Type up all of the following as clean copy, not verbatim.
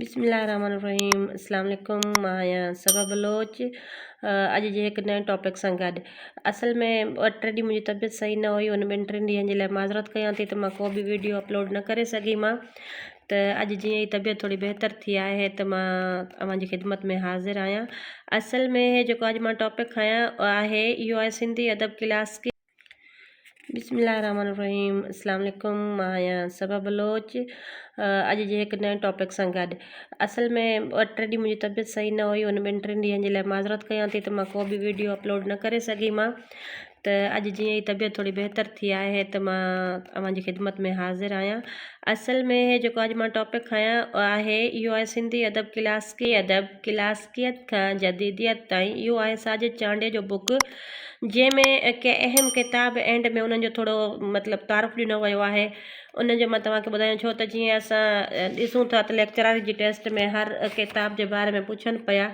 بسم الله الرحمن الرحيم اسلام عليڪم مان آهيان صبا بلوچ اڄ جي هڪ نئين ٽاپڪ سان گڏ اصل ۾ ٻه ٽي ڏينهن منهنجي طبيعت صحيح نه هئي ان ٻن ٽن ڏينهن جي لاء معذرت ڪيان ٿي ته مان ڪو به ويڊيو اپلوڊ نه ڪري سگهي مان ته اڄ جيئن ئي طبيعت ٿوري بهتر ٿي آهي ته مان اوهان جي خدمت ۾ حاضر آهيان اصل ۾ هي جيڪو اڄ مان ٽاپڪ کنيا آهي اهو آهي سنڌي ادب ڪلاس بسم الله الرحمن الرحيم اسلام عليڪم مان آهيان صبا بلوچ اڄ جي هڪ نئين ٽاپڪ سان گڏ اصل ۾ ٻه ٽي ڏينهن منهنجي طبيعت صحيح نه هئي ان ٻن ٽن ڏينهن جي لاء معذرت ڪيان ٿي ته مان ڪو به ويڊيو اپلوڊ نه ڪري سگهي مان ته اڄ جيئن ئي طبيعت ٿوري بهتر ٿي آهي ته مان اوهان جي خدمت ۾ حاضر آهيان اصل ۾ هي جيڪو اڄ مان ٽاپڪ کنيا آهي اهو آهي سنڌي ادب ڪلاسڪي ادب ڪلاسڪيت کان جديديت تائين اهو آهي ساجد چانڊيي جو بڪ جنهن ۾ ڪي اهم ڪتاب اينڊ ۾ انهن جو ٿورو مطلب تعارف ڏنو ويو آهي ان جو مان توهان کي ٻڌايان ڇو ته جيئن اسان ڏسون ٿا ته ليڪچرار جي ٽيسٽ ۾ هر ڪتاب جي باري ۾ پڇن پيا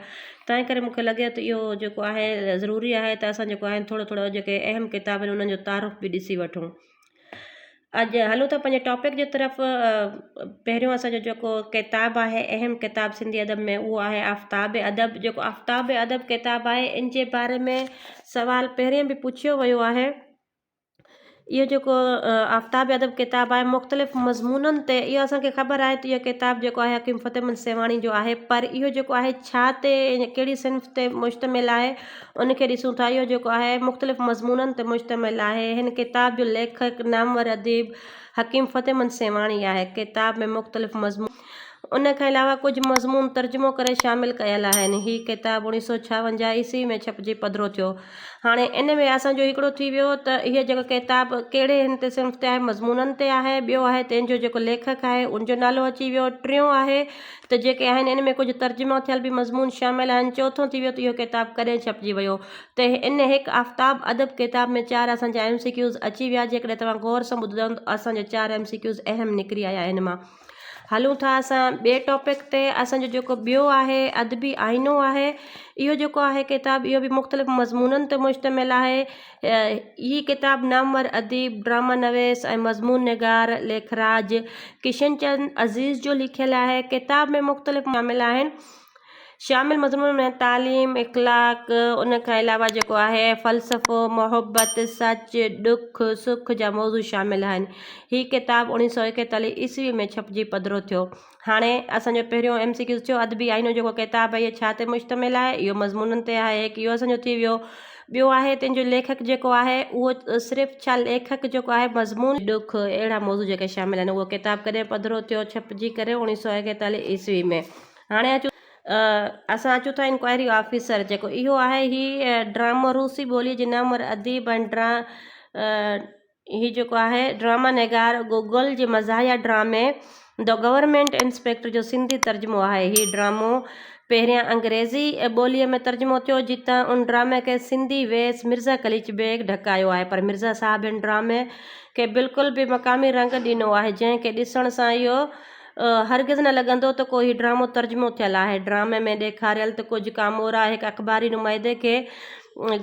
تنهن ڪري مونکي لڳي ته اهو جيڪو آهي ضروري آهي ته اسان جيڪو آهي ٿورو ٿورو جيڪي اهم ڪتاب آهن انهن جو تعارف به ڏسي وٺون اڄ هلون ٿا پنهنجي ٽاپڪ جي طرف پهريون اسان جو جيڪو ڪتاب آهي اهم ڪتاب سنڌي ادب ۾ اهو آهي آفتاب ادب جيڪو آفتاب ادب ڪتاب آهي ان جي باري ۾ سوال پهرين به پڇيو ويو آهي اهو جيڪو آفتاب ادب ڪتاب آهي مختلف مضمونن تي اهو اسان کي خبر آهي ته اهو ڪتاب جيڪو آهي حڪيم فتح محمد سيوهاڻي جو آهي پر اهو جيڪو آهي ڇا تي ڪهڙي صنف تي مشتمل آهي ان کي ڏسون ٿا اهو جيڪو آهي مختلف مضمونن تي مشتمل آهي. هن ڪتاب جو ليکڪ نامور اديب حڪيم فتح محمد سيوهاڻي آهي. ڪتاب ۾ مختلف مضمون ان کان علاوه ڪجهه مضمون ترجمو ڪري شامل ڪيل آهن. هي ڪتاب اوڻيهه سئو ڇاونجاهه عيسوي ۾ ڇپجي پڌرو ٿيو. هاڻي ان ۾ اسان جو هڪڙو ٿي ويو ته هيء جيڪو ڪتاب ڪهڙي هن تي صنف تي آهي مضمونن تي آهي ٻيو آهي ته ان جو جيڪو ليکڪ آهي ان جو نالو اچي ويو ٽيون آهي ته جيڪي آهن ان ۾ ڪجهه ترجما ٿيل به مضمون شامل آهن. چوٿون ٿي ويو ته اهو ڪتاب ڪڏهن ڇپجي ويو ته ان هڪ آفتاب ادب ڪتاب ۾ چار اسان جا ايم سي ڪيوز اچي ويا جيڪڏهن توهان غور سان ٻڌندؤ ته اسان جا چار ايم سي ڪيوز اهم نڪري آيا آهن مان هلون ٿا اسان ٻئي ٽاپڪ تي اسان جو جيڪو ٻيو آهي ادبي آئينو آهي اهو جيڪو آهي ڪتاب اهو به مختلف مضمونن تي مشتمل آهي هي ڪتاب نامور اديب، ڊراما نويس ۽ مضمون نگار ليکراج ڪشن چند عزيز جو لکيل آهي. ڪتاب ۾ مختلف شامل آهن. شامل مضمونن ۾ تعليم، اخلاق، ان کان علاوه جيڪو آهي فلسفو، محبت، سچ، ڏک، سک جا موضوع شامل آهن. هي ڪتاب اوڻيهه سئو ايڪيتاليهه عيسوي ۾ ڇپجي پڌرو ٿيو. هاڻي اسان جو پهريون ايم سي ڪيوز ٿيو ادبي آئينو جيڪو ڪتاب آهي اهو ڇا تي مشتمل آهي اهو مضمونن تي آهي هڪ اهو اسان جو ٿي ويو ٻيو آهي تنهن جو ليکڪ جيڪو آهي اهو صرف ڇا ليکڪ جيڪو آهي مضمون ڏک اهڙا موضوع جيڪي شامل آهن اهو ڪتاب ڪڏهن پڌرو ٿيو ڇپجي ڪري اوڻيهه سو ايڪيتاليهه عيسوي ۾ هاڻي اچون اسان اچون ٿا انڪوائري آفيسر جيڪو اهو آهي هي ڊرامو روسي ٻولي جي نامور اديب ۽ ڊرا هي جيڪو آهي ڊراما نگار گوگول جي مزاحيه ڊرامي the government inspector جو سنڌي ترجمو آهي. هي ڊرامو پهريان انگريزي ٻوليء ۾ ترجمو ٿيو، جتان ان ڊرامي کي سنڌي ويس مرزا قليچ بيگ ڍڪايو آهي، پر مرزا صاحب هن ڊرامي کي بلڪل به مقامي رنگ ڏنو آهي، جنهن کي ڏسڻ سان اهو هرگز نه لڳندو ته ڪو هي ڊرامو ترجمو ٿيل آهي. ڊرامي ۾ ڏيکاريل ته ڪجهه ڪامورا هڪ اخباري نمائندي کي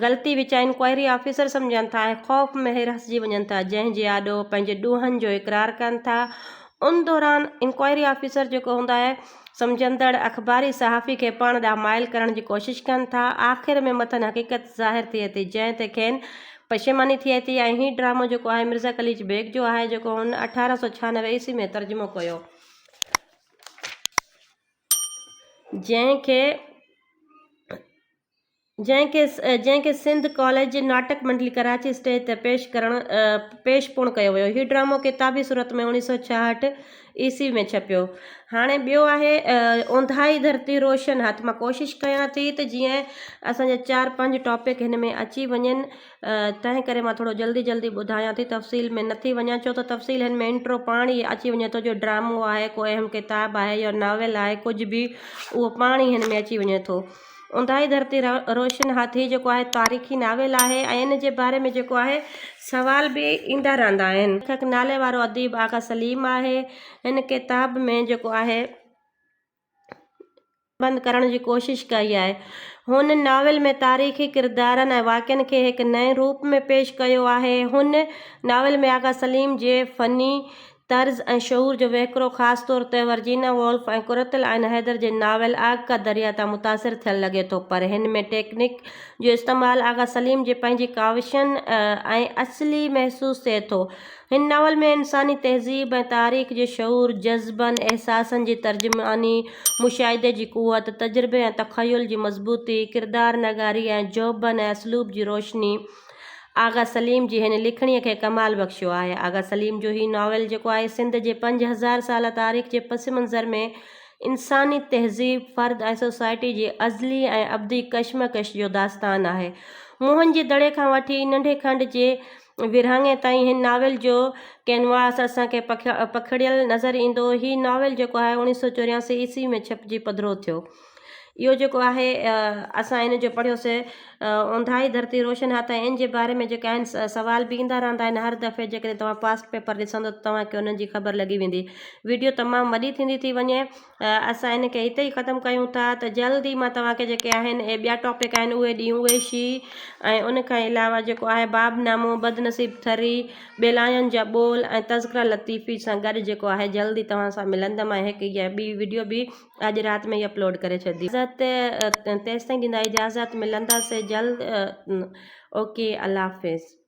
غلطي وچان انڪوائري آفيسر سمجهن ٿا ۽ خوف ۾ هراسجي وڃن ٿا، جنهن جي آڏو پنهنجي ڏوهن جو اقرار ڪن ٿا. ان دوران انڪوائري آفيسر جيڪو هوندو آهي، سمجهندڙ اخباري صحافي کي پاڻ ڏانهن مائل ڪرڻ جي ڪوشش ڪن ٿا. آخر ۾ مٿن حقيقت ظاهر ٿئي ٿي، جنهن تي کين پشيماني ٿئي ٿي ۽ هي ڊرامو جيڪو آهي مرزا قليچ بيگ جو آهي جيڪو هن 1896 عيسوي ۾ ترجمو ڪيو جنهن کي جنهن کي جنهن کي سنڌ ڪاليج جي ناٽڪ منڊلي ڪراچي اسٽيج تي پيش ڪرڻ پيش پڻ ڪيو ويو هي ڊرامو ڪتابي صورت ۾ 1966 عيسوي ۾ ڇپيو هاڻي ٻيو آهي اونداهي ڌرتي روشن هٿ مان ڪوشش ڪيان ٿي ته جيئن اسان جا چار پنج ٽاپڪ هن ۾ اچي وڃن تنهن ڪري مان ٿورو جلدي جلدي ٻڌايان ٿي تفصيل ۾ نٿي وڃان ڇو ته تفصيل هن ۾ انٽرو پاڻ ئي اچي وڃي ٿو جو ڊرامو آهي ڪو اهم ڪتاب آهي يا ناول آهي ڪجهه به اهو پاڻ ئي هن ۾ اچي وڃي ٿو اونداهي ڌرتي روشن هاٿي جيڪو آهي تاريخي ناول آهي ۽ ان جي باري ۾ جيڪو آهي سوال به ايندا رهندا آهن. ليکڪ نالي وارو اديب آغا سليم آهي. هن ڪتاب ۾ جيڪو آهي. بند ڪرڻ جي ڪوشش ڪئي آهي. هن ناول ۾ تاريخي ڪردارن ۽ واقعن کي هڪ نئين روپ ۾ پيش ڪيو آهي. هن ناول ۾ آغا سليم جي فني. طرز ۽ شعور جو وهڪرو خاص طور تي ورجينا وولف ۽ قرة العين حيدر جي ناول آگ ڪا دريا تان متاثر ٿيل لڳي ٿو پر هن ۾ ٽيڪنڪ جو استعمال آغا سليم جي پنهنجي ڪاوشن ۽ اصلي محسوس ٿئي ٿو. هن ناول ۾ انساني تهذيب ۽ تاريخ جي شعور، جذبن، احساسن جي ترجماني، مشاهدي جي قوت، تجربي ۽ تخيل جي مضبوطي، ڪردار نگاري ۽ جوڀن ۽ اسلوب جي روشني، آغا سليم جي هن لکڻيء کي ڪمال بخشيو آهي. آغا سليم جو هي ناول جيڪو آهي سنڌ جي 5000 سالا تاريخ جي پس منظر ۾ انساني تهذيب، فرد ۽ سوسائٽي جي ازلي ۽ ابدي ڪشمڪش جو داستان آهي. موهن جي دڙي کان وٺي ننڍي کنڊ جي ورهاڱي تائين هن ناول جو ڪينواس اسان کي پکڙيل نظر ايندو. هي ناول جيڪو آهي 1984 عيسوي ۾ ڇپجي پڌرو ٿيو. اهو جيڪو آهي اسان ان جو پڙهيوسي اونداهي ڌرتي روشن هٿ ۽ ان جي باري ۾ جيڪا آهن سوال به ايندا رهندا آهن هر دفعي جيڪڏهن توهان پاسٽ پيپر ڏسندو ته توهان کي انهن جي خبر لڳي ويندي ويڊيو تمام وڏي ٿيندي ٿي وڃي اسان ان کي هتي ئي ختم ڪيون ٿا ته جلد ئي مان توهان کي جيڪي آهن اهي ٻيا ٽاپڪ آهن اهي ڏينهن اهي شي ۽ ان کان علاوه جيڪو آهي باب نامو بدنصيب ٿري ٻيلاين جا ٻول ۽ تذڪره لطيفي سان گڏ جيڪو آهي جلد ئي توهان سان ملندم ۽ هڪ يا ٻي ويڊيو به اڄ رات ۾ ئي اپلوڊ ڪري ڇڏدي. اجازت تيستائين ڏيندا اجازت ملنداسي جلد اوڪي الله حافظ.